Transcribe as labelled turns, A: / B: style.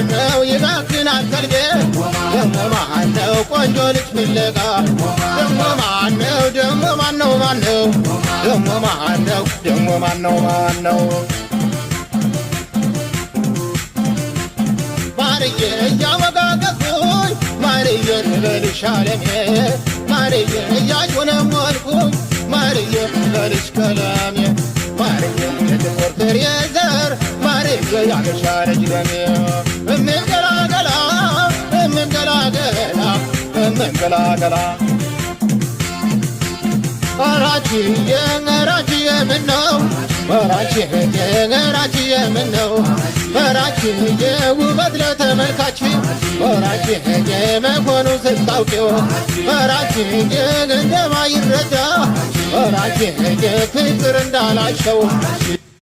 A: ማነው ይባክናል ከልቤ? ደሞ ማነው ቆንጆ ልጅ ፍለጋ? ደሞ ማነው፣ ደሞ ማነው፣ ማነው፣ ደሞ ማነው፣ ደሞ ማነው፣ ማነው? ማርዬ እያወጋገኩኝ፣ ማርዬ ልበልሽ አለሜ፣ ማርዬ እያጮነሞልኩኝ፣ ማርዬ ልበልሽ ቀለሜ፣ ማርዬ የጥቁር ፍሬ ዘር፣ ማርዬ ያበሻ ልጅ ደሜ፣ እምንገላገላ እምንገላገላ እምንገላገላ። ራችዬ ራችዬ ምነው፣ ራችዬ ራችዬ ምነው፣ ራችዬ ውበት ለተመልካች፣ ራችዬ መሆኑ ስታውቂው፣ ራችዬ እንደማይረዳ፣ ራችዬ ፍቅር እንዳላሸው።